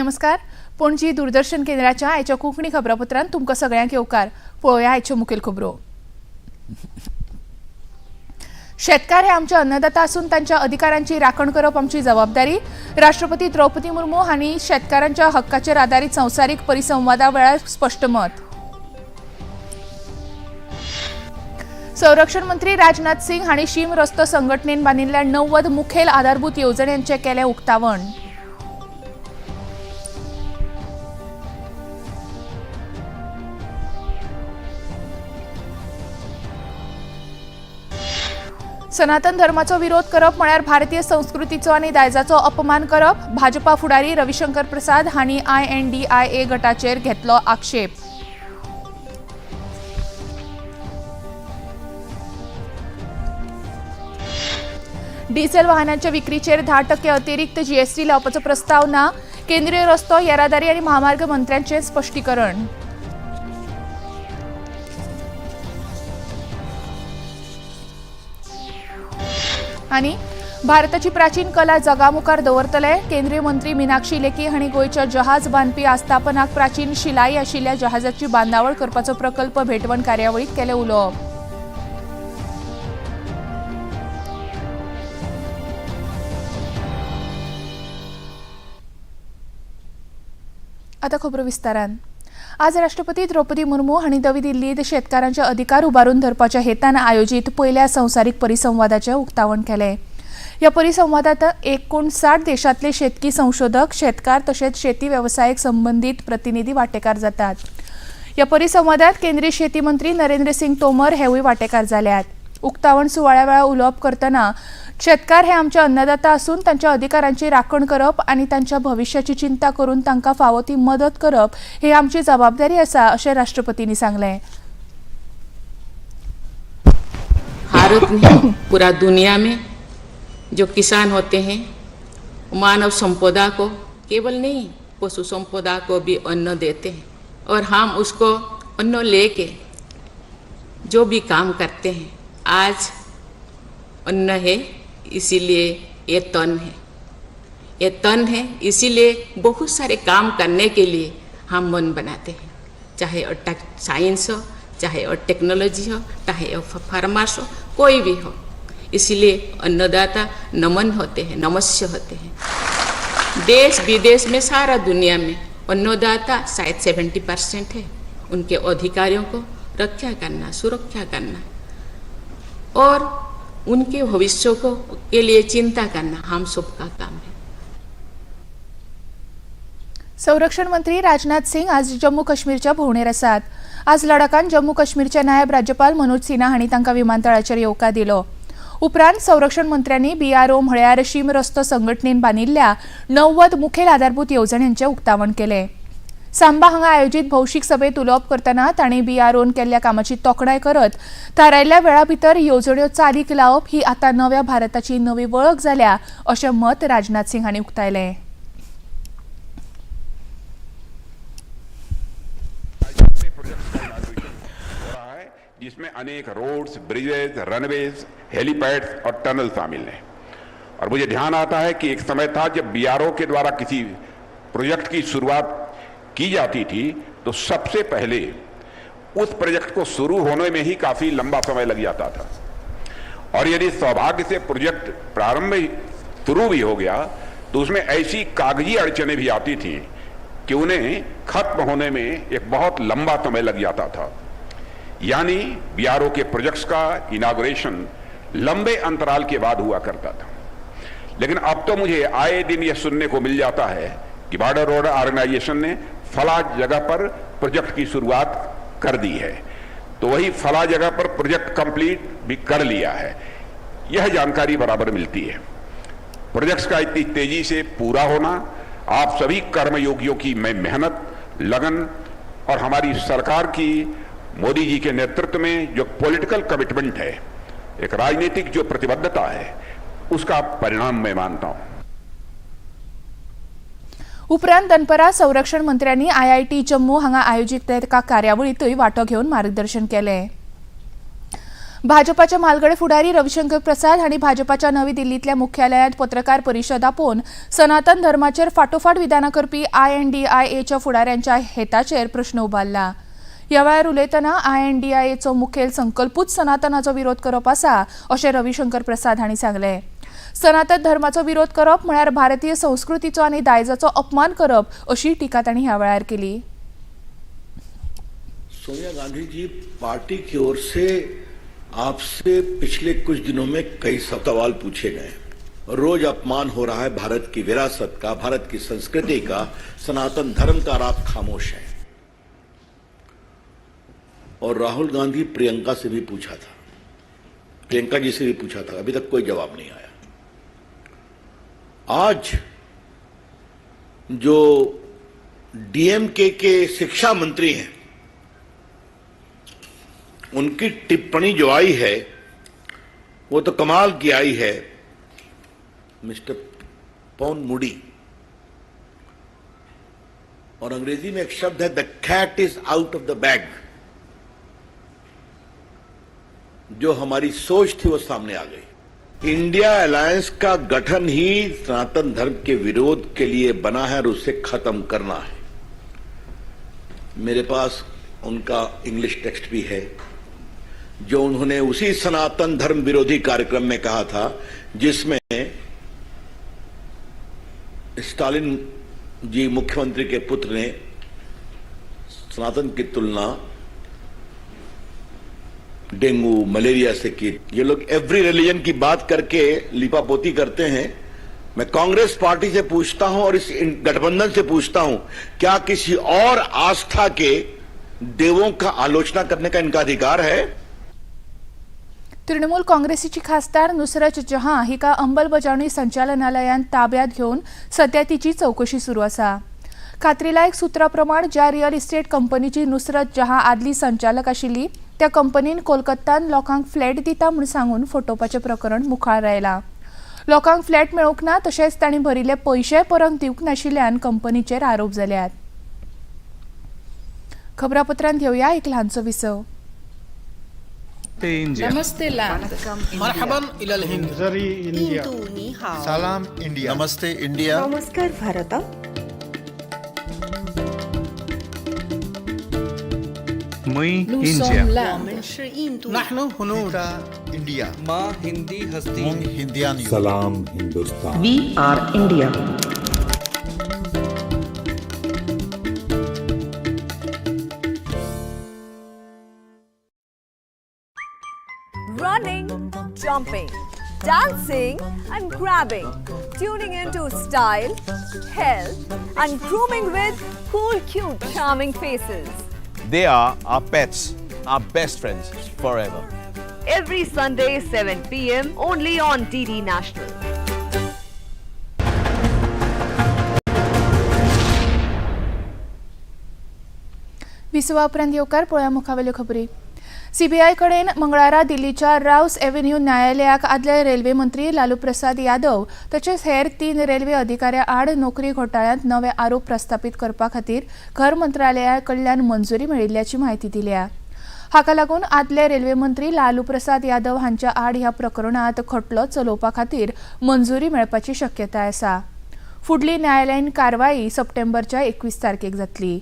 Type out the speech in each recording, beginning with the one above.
नमस्कार. पणजी दूरदर्शन केंद्राच्या आयच्या कोंकणी खबरापत्रांत तुमकां सगळ्यांक येवकार. पळोवया आयच्यो मुखेल खबरो. शेतकार हे आमचे अन्नदाता आसून तांच्या अधिकारांची राखण करप आमची जबाबदारी. राष्ट्रपती द्रौपदी मुर्मू हांणी शेतकारांच्या हक्काचेर आदारीत संवसारीक परिसंवादा वेळार स्पश्ट मत. संरक्षण मंत्री राजनाथ सिंग हांणी शीम रस्तो संघटनेन बांदिल्ल्या 90 मुखेल आधारभूत येवजण्यांचें केलें उक्तावण. सनातन धर्माचो विरोध करप म्हळ्यार भारतीय संस्कृतीचो आनी दायजाचो अपमान करप. भाजपा फुडारी रविशंकर प्रसाद हांणी INDIA गटाचेर घेतलो आक्षेप. डिझेल वाहनांच्या विक्रीचेर 10% अतिरिक्त जीएसटी लावपाचो प्रस्ताव ना. केंद्रीय रस्तो येरादारी आनी म्हामार्ग मंत्र्यांचें स्पश्टीकरण. आनी भारताची प्राचीन कला जगामुखार दवरतले. केंद्रीय मंत्री मीनाक्षी लेखी हांणी गोंयच्या जहाज बांदपी आस्थापनाक प्राचीन शिलाई आशिल्ल्या जहाजाची बांदावळ करपाचो प्रकल्प भेटवण कार्यावळीत केलें उलोवप. आतां खबरो विस्तारान. आज राष्ट्रपती द्रौपदी मुर्मू हांणी नवी दिल्लीत शेतकारांचे अधिकार उबारून धरपाच्या हेतान आयोजीत पयल्या संवसारीक परिसंवादाचें उक्तावण केलें. ह्या परिसंवादांत 59 देशांतले शेतकी संशोधक, शेतकार तशेंच शेती वेवसायीक संबंदीत प्रतिनिधी वांटेकार जातात. ह्या परिसंवादांत केंद्रीय शेती मंत्री नरेंद्र सिंग तोमर हेवूय वांटेकार जाल्यात. उक्तावण सुवाळ्या वेळार उलोवप करतना शेतकार हे आमचे अन्नदाता आसून तांच्या अधिकारांची राखण करप आनी तांच्या भविश्याची चिंता करून तांकां फावो ती मदत करप ही आमची जबाबदारी आसा अशें राष्ट्रपतींनी सांगलें. भारत नहीं, पूरा दुनिया में जो किसान होते हैं, मानव संपदा को केवल नहीं, पशु संपदा को भी अन्न देते हैं और हम उसको अन्न लेके जो भी काम करते हैं, आज अन्न है इसीलिए ये तन है, ये तन है इसीलिए बहुत सारे काम करने के लिए हम मन बनाते हैं, चाहे और साइंस हो, चाहे और टेक्नोलॉजी हो, चाहे और फार्मास हो, कोई भी हो. इसीलिए अन्नदाता नमन होते हैं, नमस्य होते हैं. देश विदेश में, सारा दुनिया में अन्नदाता शायद 70% है. उनके अधिकारियों को रक्षा करना, सुरक्षा करना और उनके भविष्य को के लिए चिंता करना हम सबका काम है. संरक्षण मंत्री राजनाथ सिंग आज जम्मू काश्मीरच्या भोंवडेर आसात. आज लडाखांत जम्मू काश्मीरचे नायब राज्यपाल मनोज सिन्हा हांणी तांकां विमानतळाचेर येवकार दिलो. उपरांत संरक्षण मंत्र्यांनी BRO म्हळ्यार शीम रस्तो संघटनेन बांदिल्ल्या 90 मुखेल आधारभूत येवजण्यांचें उक्तावण केलें. सांबा हांगा आयोजीत भौशीक सभेत उलोवप करतना तांणी BROन केल्ल्या कामाची तोखणाय करत थारायल्ल्या वेळा भितर येवजण्यो चालीक लावप ही आतां नव्या भारताची नवी वळख जाल्या अशें मत राजनाथ सिंग हांणी उक्तायलें. जिसमें अनेक रोड्स, ब्रिजेज, रनवेज, हेलीपैड्स और टनल शामिल हैं. और मुझे ध्यान आता है कि एक समय था जब BRO के द्वारा किसी प्रोजेक्ट की शुरुआत की जाती थी तो सबसे पहले उस प्रोजेक्ट को शुरू होने में ही काफी लंबा समय लग जाता था और यदि सौभाग्य से प्रोजेक्ट प्रारंभ शुरू भी हो गया तो उसमें ऐसी कागजी अड़चने भी आती थी कि उन्हें खत्म होने में एक बहुत लंबा समय लग जाता था. यानी BRO के प्रोजेक्ट्स का इनाग्रेशन लंबे अंतराल के बाद हुआ करता था. लेकिन अब तो मुझे आए दिन यह सुनने को मिल जाता है कि बॉर्डर रोड ऑर्गेनाइजेशन ने फला जगह पर प्रोजेक्ट की शुरुआत कर दी है, तो वही फला जगह पर प्रोजेक्ट कंप्लीट भी कर लिया है. यह जानकारी बराबर मिलती है. प्रोजेक्ट्स का इतनी तेजी से पूरा होना आप सभी कर्मयोगियों की मेहनत, लगन और हमारी सरकार की मोदी जी के नेतृत्व में जो पॉलिटिकल कमिटमेंट है, एक राजनीतिक जो प्रतिबद्धता है, उसका परिणाम मैं मानता हूं. उपरांत दनपरां संरक्षण मंत्र्यांनी IIT Jammu हांगा आयोजीत एका कार्यावळींतूय वांटो घेवन मार्गदर्शन केलें. भाजपाचे म्हालगडे फुडारी रविशंकर प्रसाद हांणी भाजपाच्या नवी दिल्लींतल्या मुख्यालयांत पत्रकार परिशद आपोवन सनातन धर्माचेर फाटोफाट विधानां करपी आयएनडीआयएच्या फुडाऱ्यांच्या हेताचेर प्रश्न उबारला. ह्या वेळार उलयतना आयएनडीआयएचो मुखेल संकल्पूच सनातनाचो विरोध करप आसा अशें रविशंकर प्रसाद हांणी सांगलें. सनातन धर्माचो विरोध करप म्हळ्यार भारतीय संस्कृतीचो आनी दायजाचो अपमान करप अशी टिका तांणी ह्या वेळार केली. सोनिया गांधी जी, पार्टी की ओर से आपसे पिछले कुछ दिनों में कई सवाल पूछे गए. रोज अपमान हो रहा है भारत की विरासत का, भारत की संस्कृति का, सनातन धर्म का, और आप खामोश हैं. और राहुल गांधी प्रियंका से भी पूछा था, प्रियंका जी से भी पूछा था, अभी तक कोई जवाब नहीं आया. आज जो डीएमके के शिक्षा मंत्री हैं, उनकी टिप्पणी जो आई है वो तो कमाल की आई है. मिस्टर पोनमुडी, और अंग्रेजी में एक शब्द है, the cat is out of the bag. जो हमारी सोच थी वो सामने आ गई. इंडिया अलायंस का गठन ही सनातन धर्म के विरोध के लिए बना है और उसे खत्म करना है. मेरे पास उनका इंग्लिश टेक्स्ट भी है, जो उन्होंने उसी सनातन धर्म विरोधी कार्यक्रम में कहा था, जिसमें स्टालिन जी मुख्यमंत्री के पुत्र ने सनातन की तुलना डेंगू मलेरिया से की. ये लोग एवरी रिलीजन की बात करके लीपापोती करते हैं. मैं कांग्रेस पार्टी से पूछता हूं और इस गठबंधन से पूछता हूं, क्या किसी और आस्था के देवों का आलोचना करने का इनका अधिकार है? तृणमूल काँग्रेसीची खासदार नुसरत जहां हिका अंमलबजावणी संचालनालयान ताब्यात घेवन सध्या तिची चवकशी सुरू आसा. खात्रीलायक सुत्राप्रमाण ज्या रियल इस्टेट कंपनीची नुसरत जहां आदली संचालक आशिल्ली, त्या कंपनीन कोलकातान लोकांक फ्लॅट दिता म्हूण सांगून फटोवपाचें प्रकरण मुखार आयलां. लोकांक फ्लॅट मेळूंक ना, तशेंच तांणी भरिल्ले पयशेय परत दिवंक नाशिल्ल्यान कंपनीचेर आरोप जाल्यात. खबरापत्रांत घेवया एक ल्हानसो विसव. India. नमस्ते land. مرحبا إلى الهند. India. Salam India. Namaste India. नमस्कार भारत. Mui India. نحن هنود. India. माँ हिंदी हस्ती. Mung Hindian. Salam Hindustan. We are India. Running, jumping, dancing, and grabbing. Tuning into style, health, and grooming with cool, cute, charming faces. They are our pets, our best friends forever. Every Sunday, 7 p.m. only on DD National. विसवा उपरांत येवकार. पळोवया मुखावेल्यो खबरी. CBI कडेन मंगळारा दिल्लीच्या रावस avenue न्यायालयाक आदले railway मंत्री लालू प्रसाद यादव तशेंच हेर 3 रेल्वे अधिकाऱ्यां आड नोकरी घोटाळ्यांत नवे आरोप प्रस्थापीत करपा खातीर घर मंत्रालया कडल्यान मंजुरी मेळिल्ल्याची म्हायती दिल्या. हाका लागून आदले रेल्वे मंत्री लालू प्रसाद यादव हांच्या आड ह्या प्रकरणांत खटलो चलोवपा खातीर मंजुरी मेळपाची शक्यताय आसा. फुडली न्यायालयीन कारवाई सप्टेंबरच्या 21 तारखेक जातली.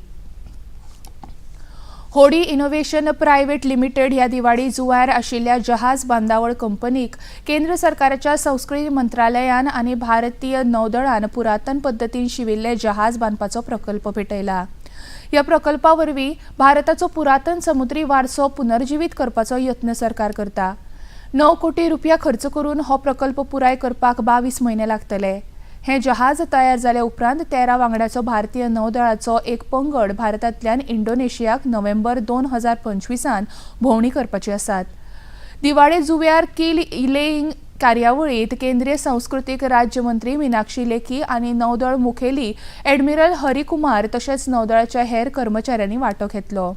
होडी इनोव्हेशन प्रायव्हेट लिमिटेड ह्या दिवाडी जुवार आशिल्ल्या जहाज बांदावळ कंपनीक केंद्र सरकाराच्या संस्कृती मंत्रालयान आनी भारतीय नौदळान पुरातन पद्दतीन शिविल्ले जहाज बांदपाचो प्रकल्प भेटयला. ह्या प्रकल्पा वरवीं भारताचो पुरातन समुद्री वारसो पुनर्जिवीत करपाचो यत्न सरकार करता. 9 कोटी रुपया खर्च करून हो प्रकल्प पुराय करपाक 22 म्हयने लागतले. हे जहाज तयार जाले उपरांत 13 वांगड्याचो भारतीय नौदळाचो एक पंगड भारतांतल्यान इंडोनेशियाक नोव्हेंबर 2025 भोंवडी करपाची आसात. दिवाळे जुव्यार कील इलेईंग कार्यावळीत केंद्रीय संस्कृतीक राज्यमंत्री मीनाक्षी लेखी आनी नौदळ मुखेली एडमिरल हरिकुमार तशेंच नौदळाच्या हेर कर्मचाऱ्यांनी वांटो घेतलो.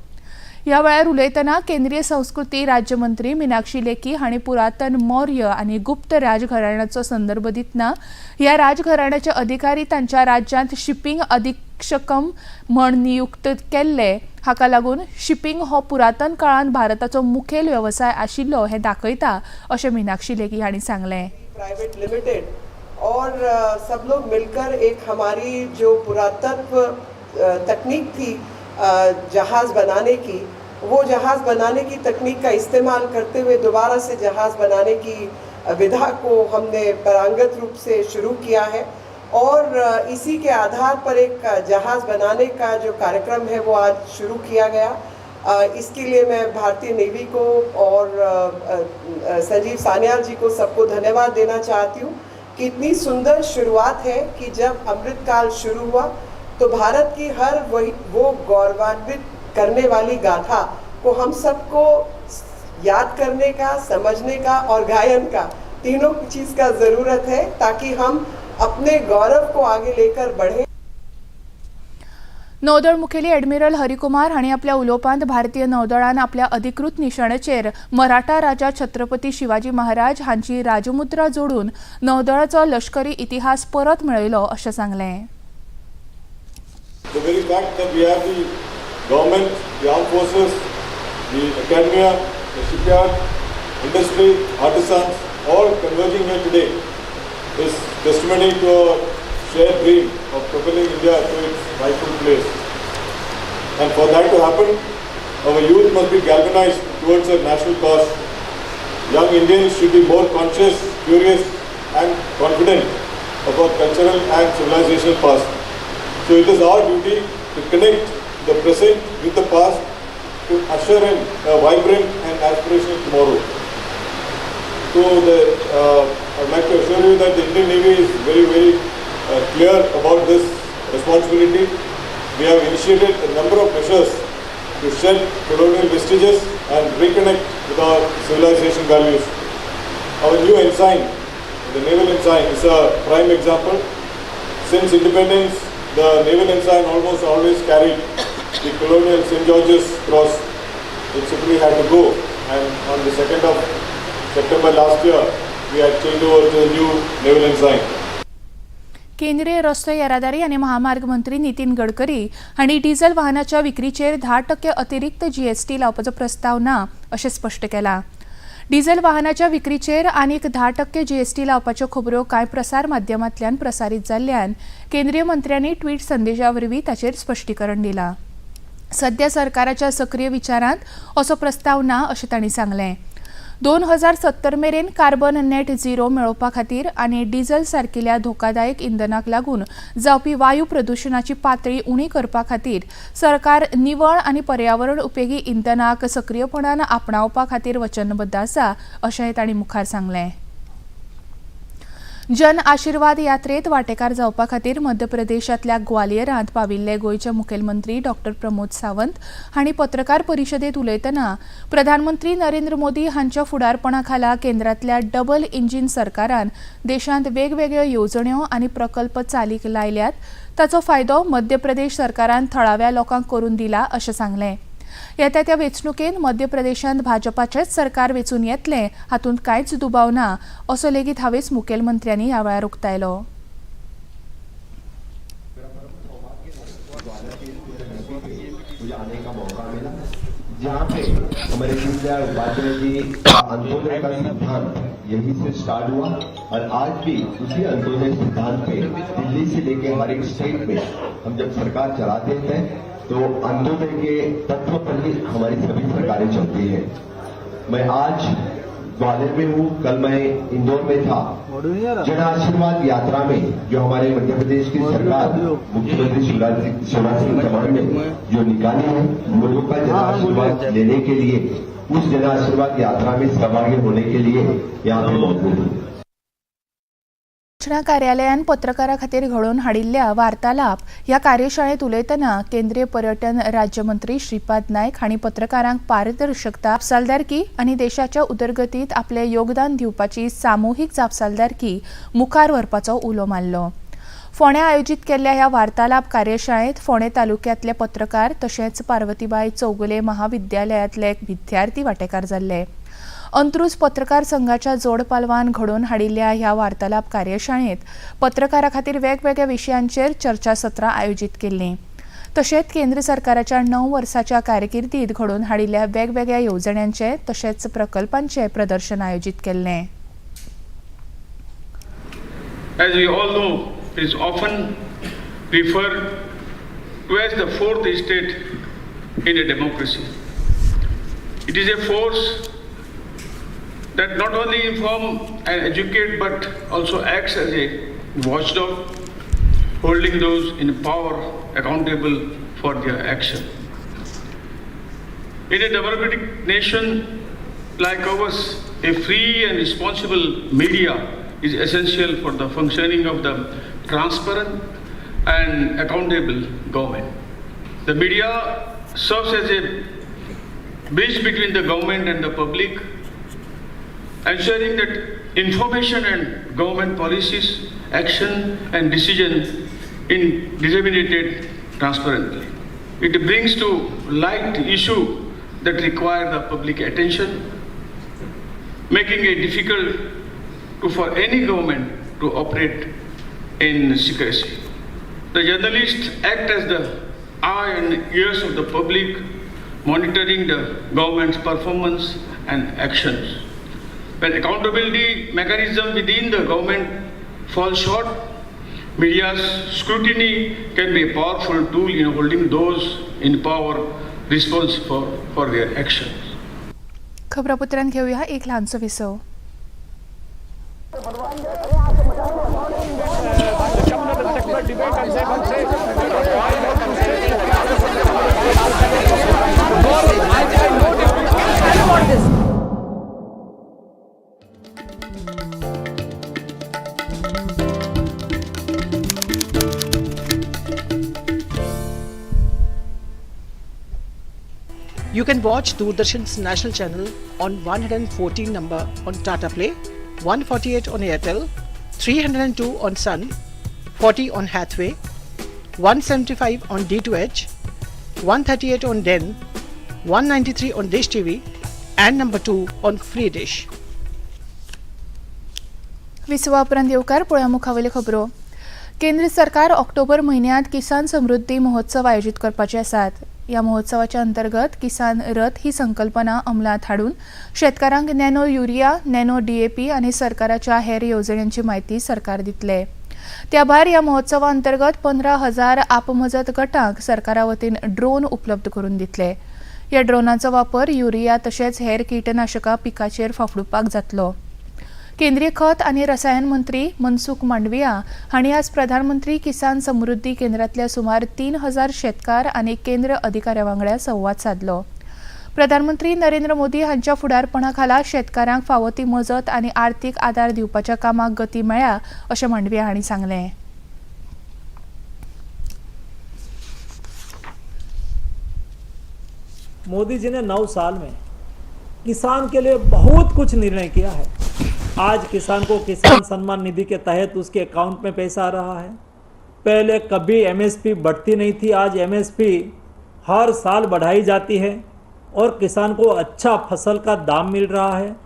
ह्या वेळार उलयतना केंद्रीय संस्कृती राज्यमंत्री मीनाक्षी लेखी हांणी पुरातन मौर्य आनी गुप्त राजघराण्याचो संदर्भ दितना ह्या राजघराण्याचे अधिकारी तांच्या राज्यांत शिपिंग अधिक्षकम म्हण नियुक्त केल्ले हाका लागून शिपिंग हो पुरातन काळांत भारताचो मुखेल वेवसाय आशिल्लो हें दाखयता अशें मिनाक्षी लेखी हांणी सांगलें. प्राइवेट लिमिटेड और सब लोग मिलकर एक हमारी जो पुरातत्व तकनीक थी जहाज़ बनाने की, वो जहाज़ बनाने की तकनीक का इस्तेमाल करते हुए दोबारा से जहाज़ बनाने की विधा को हमने पारंगत रूप से शुरू किया है और इसी के आधार पर एक जहाज़ बनाने का जो कार्यक्रम है, वो आज शुरू किया गया. इसके लिए मैं भारतीय नेवी को और संजीव सान्याल जी को, सबको धन्यवाद देना चाहती हूँ कि इतनी सुंदर शुरुआत है कि जब अमृतकाल शुरू हुआ तो भारत की हर वही वो गौरवान्वित करने वाली गाथा को हम सबको याद करने का, समझने का और गायन का, तीनों चीज़ का ज़रूरत है ताकि हम अपने गौरव को आगे लेकर बढ़ें. नौदळ मुखेली ॲडमिरल हरिकुमार हांणी आपल्या उलोवपांत भारतीय नौदळान आपल्या अधिकृत निशाण्याचेर मराठा राजा छत्रपती शिवाजी महाराज हांची राजमुद्रा जोडून नौदळाचो लश्करी इतिहास परत मेळयलो अशें सांगलें. The very fact that we have the government, the armed forces, the academia, the shipyard, industry, artisans, all converging here today is testimony to our shared dream of propelling India to its rightful place. And for that to happen, our youth must be galvanized towards a national cause. Young Indians should be more conscious, curious, and confident of our cultural and civilizational past. So it is our duty to connect the present with the past to usher in a vibrant and aspirational tomorrow. So I'd like to assure you that the Indian Navy is very, very clear about this responsibility. We have initiated a number of measures to shed colonial vestiges and reconnect with our civilization values. Our new ensign, the naval ensign, is a prime example. Since independence, the naval ensign almost always carried the colonial St. George's cross. It simply had to go. And on the 2nd of September last year, we had changed over to the new naval ensign. केंद्रीय रस्तो येरादारी आनी महामार्ग मंत्री नितीन गडकरी हांणी diesel वाहनाच्या विक्रीचेर 10% अतिरिक्त GST लावपाचो प्रस्ताव ना अशें स्पश्ट केलां. डिझल वाहनाच्या विक्रीचेर आनीक 10% जीएसटी लावपाच्यो खबऱ्यो कांय प्रसार माध्यमांतल्यान प्रसारीत जाल्ल्यान केंद्रीय मंत्र्यांनी ट्वीट संदेशा वरवीं ताचेर स्पश्टीकरण दिलां. सध्या सरकाराच्या सक्रीय विचारांत असो प्रस्ताव ना अशें तांणी सांगलें. 2070 मेरेन कार्बन नेट झिरो मेळोवपा खातीर आनी डिझल सारकिल्या धोकादायक इंधनाक लागून जावपी वायू प्रदुशणाची पातळी उणी करपा खातीर सरकार निवळ आनी पर्यावरण उपेगी इंधनाक सक्रीयपणान आपणावपा खातीर वचनबद्द आसा अशेंय तांणी मुखार सांगलें. जन आशिर्वाद यात्रेत वांटेकार जावपा खातीर मध्य प्रदेशांतल्या ग्वालियरांत पाविल्ले गोंयचे मुखेलमंत्री डॉक्टर प्रमोद सावंत हांणी पत्रकार परिशदेंत उलयतना प्रधानमंत्री नरेंद्र मोदी हांच्या फुडारपणा खाला केंद्रांतल्या डबल इंजीन सरकारान देशांत वेगवेगळ्यो येवजण्यो आनी प्रकल्प चालीक लायल्यात, ताचो फायदो मध्य प्रदेश सरकारान थळाव्या लोकांक करून दिला अशें सांगलें. येत्या त्या वेंचणुकेंत मध्य प्रदेशांत भाजपाचेंच सरकार वेंचून येतलें हातूंत कांयच दुबाव ना असो लेगीत हावेस मुखेलमंत्र्यांनी ह्या वेळार उक्तायलो. मुझे आने का मौका मिला, जहाँ पे हमारे दीनदयाल उपाध्याय जी का अंत्योदय का सिद्धांत यहीं से स्टार्ट हुआ और आज भी उसी अंत्योदय सिद्धांत पे दिल्ली से लेके हर एक स्टेट में हम जब सरकार चलाते हैं तो अंत्योदय के तत्व पर ही हमारी सभी सरकारें चलती हैं. मैं आज ग्वालियर में हूं, कल मैं इंदौर में था. जन आशीर्वाद यात्रा में जो हमारे मध्य प्रदेश की सरकार मुख्यमंत्री शिवराज शिवराज सिंह चौहान ने जो निकाली है, लोगों का जन आशीर्वाद लेने के लिए, उस जन आशीर्वाद यात्रा में सहभागी होने के लिए यहाँ पे मौजूद हूँ. सूचना कार्यालयान पत्रकारां खातीर घडोवन हाडिल्ल्या वार्तालाप ह्या कार्यशाळेंत उलयतना केंद्रीय पर्यटन राज्यमंत्री श्रीपाद नायक हांणी पत्रकारांक पारदर्शकता, जापसालदारकी आनी देशाच्या उदरगतीत आपलें योगदान दिवपाची सामुहीक जापसालदारकी मुखार व्हरपाचो उलो मारलो. फोंड्यां आयोजीत केल्ल्या ह्या वार्तालाप कार्यशाळेंत फोंडें तालुक्यांतले पत्रकार तशेंच पार्वतीबाई चौगुले महाविद्यालयांतले विद्यार्थी वांटेकार जाल्ले. अंत्रुज पत्रकार संघाच्या जोड पालवान घडोवन हाडिल्ल्या ह्या वार्तालाप कार्यशाळेंत पत्रकारां खातीर वेगवेगळ्या विशयांचेर चर्चासत्रां आयोजीत केल्लीं. तशेंच केंद्र सरकाराच्या 9 वर्साच्या कारकिर्दीत घडोवन हाडिल्ल्या वेगवेगळ्या येवजण्यांचे तशेंच प्रकल्पांचे प्रदर्शन आयोजीत केल्लें. As we all know, it is often referred to as the fourth estate in a democracy. It is a force that not only inform and educate but also acts as a watchdog, holding those in power accountable for their action. In a democratic nation like ours, a free and responsible media is essential for the functioning of the transparent and accountable government. The media serves as a bridge between the government and the public, ensuring that information and government policies, action and decision in disseminated transparently. It brings to light issue that require the public attention, making it difficult for any government to operate in secrecy. The journalists act as the eye and ears of the public, monitoring the government's performance and actions. When accountability mechanism within the government falls short, media's scrutiny can be a powerful tool in holding those in power responsible for their actions. खबरापत्रांत घेऊया एक ल्हानसो विसव. You can watch Doordarshan's national channel on 114 number on Tata Play, 148 on Airtel, 302 on Sun, 40 on Hathway, 175 on D2H, 138 on Den, 193 on Dish TV, and number 2 on Free Dish. विसवा उपरांत येवकार. पळोवया मुखावयल्यो खबरो. केंद्र सरकार ऑक्टोबर म्हयन्यांत किसान समृद्धी महोत्सव आयोजीत करपाचे आसात. ह्या महोत्सवाच्या अंतर्गत किसान रथ ही संकल्पना अंमलात हाडून शेतकारांक नॅनो युरिया, नॅनो डीएपी आनी सरकाराच्या हेर येवजण्यांची म्हायती सरकार दितले. त्या भायर ह्या महोत्सवा अंतर्गत 15,000 आपमजत गटांक सरकारा वतीन ड्रोन उपलब्ध करून दितले. ह्या ड्रोनाचो वापर युरिया तशेंच हेर किटनाशकां पिकाचेर फाफडुपाक जातलो. केंद्रीय खत आनी रसायन मंत्री मनसुख मांडविया हांणी आज प्रधानमंत्री किसान समृद्धी केंद्रांतल्या सुमार 3000 शेतकार आनी केंद्र अधिकाऱ्यां वांगडा संवाद सादलो. प्रधानमंत्री नरेंद्र मोदी हांच्या फुडारपणा खाला शेतकारांक फावो ती मजत आनी आर्थीक आदार दिवपाच्या कामाक गती मेळ्ळ्या अशें मांडविया हांणी सांगलें. मोदी जी ने 9 साल में किसान के लिए बहुत कुछ निर्णय किया है. आज किसान को किसान सम्मान निधि के तहत उसके अकाउंट में पैसा आ रहा है. पहले कभी एमएसपी बढ़ती नहीं थी, आज एमएसपी हर साल बढ़ाई जाती है और किसान को अच्छा फसल का दाम मिल रहा है.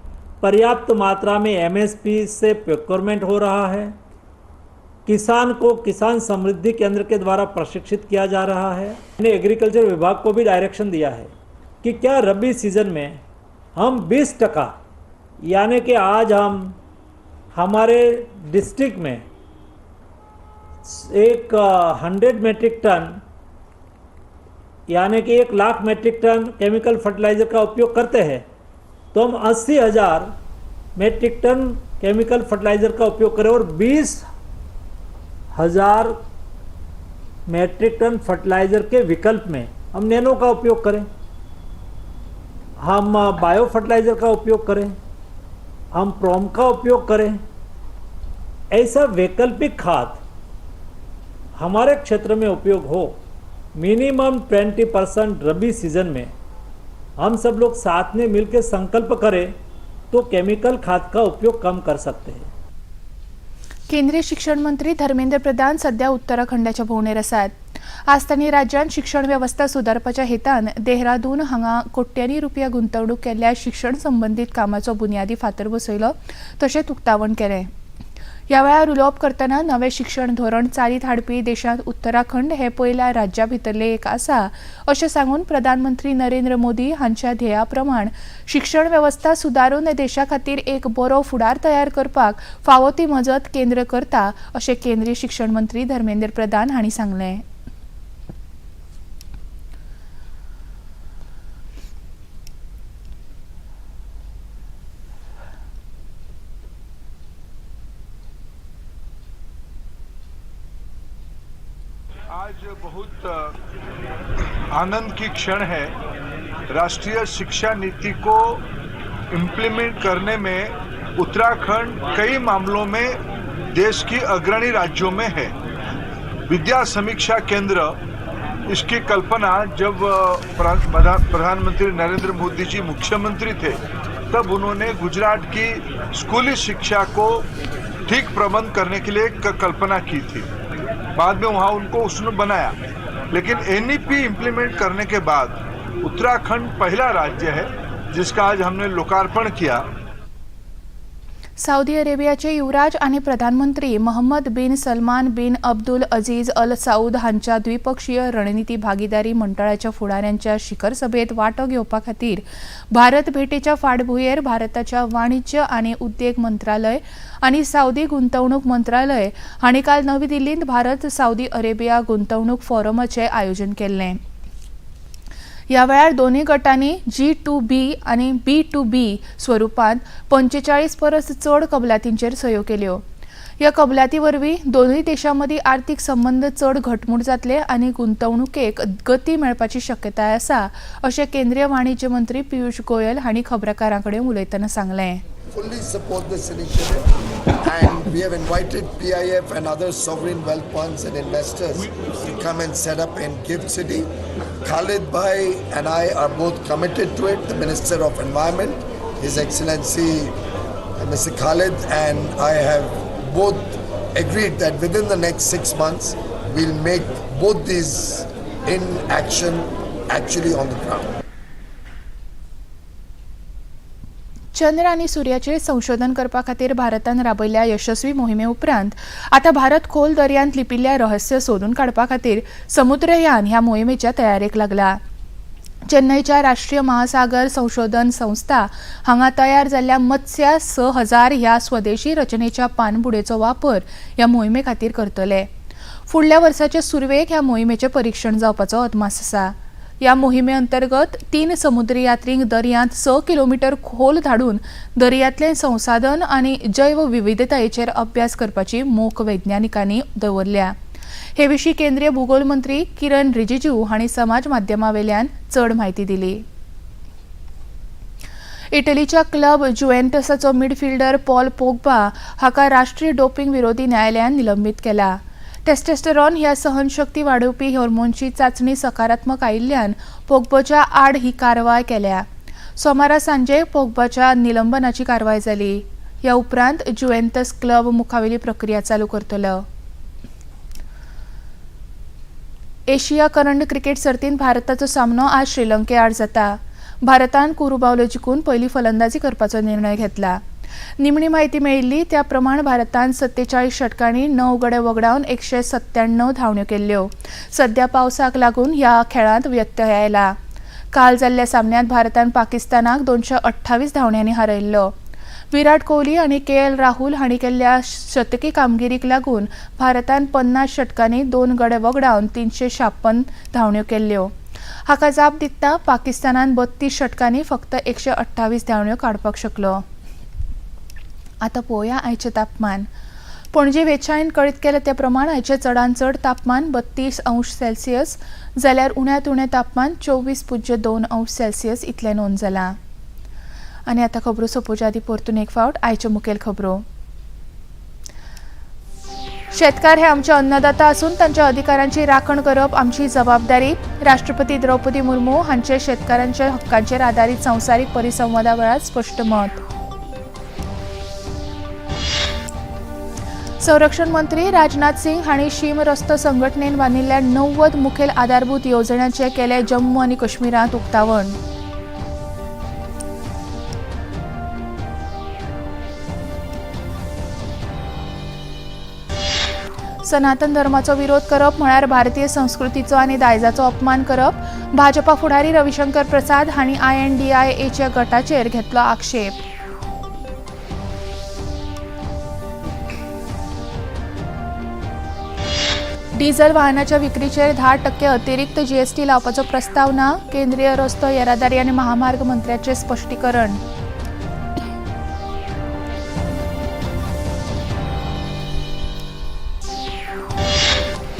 पर्याप्त मात्रा में एमएसपी से प्रोक्योरमेंट हो रहा है. किसान को किसान समृद्धि केंद्र के द्वारा प्रशिक्षित किया जा रहा है. मैंने एग्रीकल्चर विभाग को भी डायरेक्शन दिया है कि क्या रबी सीजन में हम 20%, यानी कि आज हम हमारे डिस्ट्रिक्ट में एक 100 मेट्रिक टन, यानी कि 1 lakh metric ton chemical fertiliser का उपयोग करते हैं, तो हम 80,000 मेट्रिक टन केमिकल फर्टिलाइज़र का उपयोग करें और 20,000 मेट्रिक टन फर्टिलाइज़र के विकल्प में हम नैनो का उपयोग करें, हम बायो फर्टिलाइज़र का उपयोग करें, हम प्रोम का उपयोग करें. ऐसा वैकल्पिक खाद हमारे क्षेत्र में उपयोग हो. मिनिमम 20% रबी सीजन में हम सब लोग साथ में मिलकर संकल्प करें तो केमिकल खाद का उपयोग कम कर सकते हैं. केंद्रीय शिक्षण मंत्री धर्मेंद्र प्रधान सध्या उत्तराखंडाच्या भोंवडेर आसात. आज तांणी राज्यांत शिक्षण वेवस्था सुदारपाच्या हेतान देहरादून हांगा कोट्यांनी रुपया गुंतवणूक केल्ल्या शिक्षण संबंदीत कामाचो बुन्यादी फातर बसयलो तशेंच उक्तावण केलें. ह्या वेळार उलोवप करतना नवें शिक्षण धोरण चालीत हाडपी देशांत उत्तराखंड हे पयल्या राज्या भितरलें एक आसा अशें सांगून प्रधानमंत्री नरेंद्र मोदी हांच्या ध्येया प्रमाण शिक्षण वेवस्था सुदारून देशा खातीर एक बरो फुडार तयार करपाक फावो ती मजत केंद्र करता अशें केंद्रीय शिक्षण मंत्री धर्मेंद्र प्रधान हांणी सांगलें. आज बहुत आनंद की क्षण है. राष्ट्रीय शिक्षा नीति को इम्प्लीमेंट करने में उत्तराखंड कई मामलों में देश की अग्रणी राज्यों में है. विद्या समीक्षा केंद्र, इसकी कल्पना जब प्रधानमंत्री नरेंद्र मोदी जी मुख्यमंत्री थे तब उन्होंने गुजरात की स्कूली शिक्षा को ठीक प्रबंध करने के लिए कल्पना की थी. बाद में वहाँ उनको उसने बनाया, लेकिन एनईपी इम्प्लीमेंट करने के बाद उत्तराखंड पहला राज्य है जिसका आज हमने लोकार्पण किया. साउदी अरेबियाचे युवराज आणि प्रधानमंत्री Mohammed bin Salman bin Abdul Aziz Al Saud हांच्या द्विपक्षीय रणनीती भागीदारी मंडळाच्या फुडाऱ्यांच्या शिखर सभेत वांटो घेवपा खातीर भारत भेटेच्या फाटभुंयेर भारताच्या वाणिज्य आनी उद्देग मंत्रालय आनी साउदी गुंतवणूक मंत्रालय हांणी काल नवी दिल्लींत भारत साउदी अरेबिया गुंतवणूक फोरमाचें आयोजन केल्लें. ह्या वेळार दोनूय गटांनी G2B आनी B2B स्वरुपांत 45 परस चड कबलातींचेर सयो केल्यो. ह्या कबलाती वरवीं दोनूय देशां मदीं आर्थीक संबंद चड घटमूट जातले आनी गुंतवणुकेक गती मेळपाची शक्यताय आसा अशें केंद्रीय वाणिज्य मंत्री पियूष गोयल हांणी खबराकारां कडेन उलयतना सांगलें. Fully support this initiative, and we have invited PIF and other sovereign wealth funds and investors to come and set up in Gift City. Khalid Bhai and I are both committed to it. The Minister of Environment, His Excellency Mr. Khalid, and I have both agreed that within the next 6 months we'll make both these in action actually on the ground. चंद्र आनी सूर्याचेर संशोधन करपा खातीर भारतान राबयल्ल्या यशस्वी मोहिमे उपरांत आतां भारत खोल दर्यांत लिपिल्ल्या रहस्य सोदून काडपा खातीर समुद्रयान ह्या मोहिमेच्या तयारेक लागला. चेन्नईच्या राष्ट्रीय महासागर संशोधन संस्था हांगा तयार जाल्ल्या मत्स्या 6000 ह्या स्वदेशी रचनेच्या पानबुडेचो वापर ह्या मोहिमे खातीर करतले. फुडल्या वर्साचे सुरवेक ह्या मोहिमेचें परिक्षण जावपाचो अदमास आसा. ह्या मोहिमे अंतर्गत 3 समुद्री यात्रींक दर्यांत 6 किलोमीटर खोल धाडून दर्यांतलें संसाधन आनी जैव विविधतायेचेर अभ्यास करपाची मोख वैज्ञानिकांनी दवरल्या. हे विशीं केंद्रीय भूगोल मंत्री किरण रिजिजू हांणी समाज माध्यमावेल्यान चड म्हायती दिली. इटलीच्या क्लब जुएंटसाचो मिडफिल्डर पॉल पोग्बा हाका राष्ट्रीय डोपिंग विरोधी न्यायालयान निलंबीत केला. टेस्टोस्टेरॉन ह्या सहनशक्ती वाडोवपी हॉर्मोनची चाचणी सकारात्मक आयिल्ल्यान पोग्बाच्या आड ही कारवाय केल्या. सोमारा सांजे पोग्बाच्या निलंबनाची कारवाय जाली. ह्या उपरांत जुएंतस क्लब मुखावेली प्रक्रिया चालू करतलो. एशिया करंड क्रिकेट सर्तींत भारताचो सामनो आज श्रीलंके आड जाता. भारतान कुरुबावलो जिखून पयली फलंदाजी करपाचो निर्णय घेतला. निमणी म्हायती मेळिल्ली त्या प्रमाण भारतान 47 षटकांनी 9 गडे वगडावन 197 धांवण्यो केल्ल्यो. सध्या पावसाक लागून ह्या खेळांत व्यत्यय आयला. काल जाल्ल्या सामन्यांत भारतान पाकिस्तानाक 228 धांवण्यांनी हारयल्लो. विराट कोहली आनी KL Rahul हांणी केल्ल्या शतकी कामगिरीक लागून भारतान 50 षटकांनी 2 गडे वगडावन 356 धांवण्यो केल्ल्यो. हाका जाप दितना पाकिस्तानान 32 षटकांनी फक्त 128 धांवण्यो काडपाक शकलो. आतां पळोवया आयचें तापमान. पणजे वेचायन कळीत केलें ते प्रमाण आयचें चडांत चड तापमान 32 अंश सेल्सियस जाल्यार उण्यांत उणें तापमान 24.2 अंश सेल्सियस इतलें नोंद जालां. आनी आतां खबरो सोंपोवच्या आदीं परतून एक फावट आयच्यो मुखेल खबरो. शेतकार हे आमचे अन्नदाता आसून तांच्या अधिकारांची राखण करप आमची जबाबदारी. राष्ट्रपती द्रौपदी मुर्मू हांचे शेतकारांच्या हक्कांचेर आदारीत संवसारीक परिसंवादा वेळार स्पश्ट मत. संरक्षण मंत्री राजनाथ सिंग हांणी शीम रस्तो संघटनेन बांदिल्ल्या 90 मुखेल आधारभूत येवजण्यांचें केलें जम्मू आनी काश्मीरांत उक्तावण. सनातन धर्माचो विरोध करप म्हळ्यार भारतीय संस्कृतीचो आनी दायजाचो अपमान करप. भाजपा फुडारी रविशंकर प्रसाद हांणी INDIAच्या गटाचेर घेतलो आक्षेप. डिझल वाहनाच्या विक्रीचेर 10% अतिरिक्त जीएसटी लावपाचो प्रस्ताव ना. केंद्रीय रस्तो येरादारी आनी महामार्ग मंत्र्याचें स्पश्टीकरण.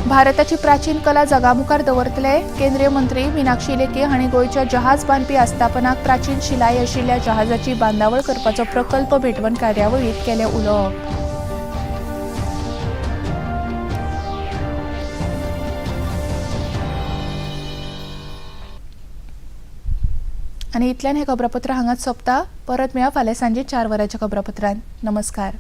भारताची प्राचीन कला जगामुखार दवरतले. केंद्रीय मंत्री मीनाक्षी लेखी हांणी गोंयच्या जहाज बांदपी आस्थापनाक प्राचीन शिलाई आशिल्ल्या जहाजाची बांदावळ करपाचो प्रकल्प भेटवण कार्यावळींत केलें उलोवप. आनी इतल्यान हें खबरापत्र हांगाच सोंपता. परत मेळया फाल्यां सांजे 4 वरांच्या खबरापत्रान. नमस्कार.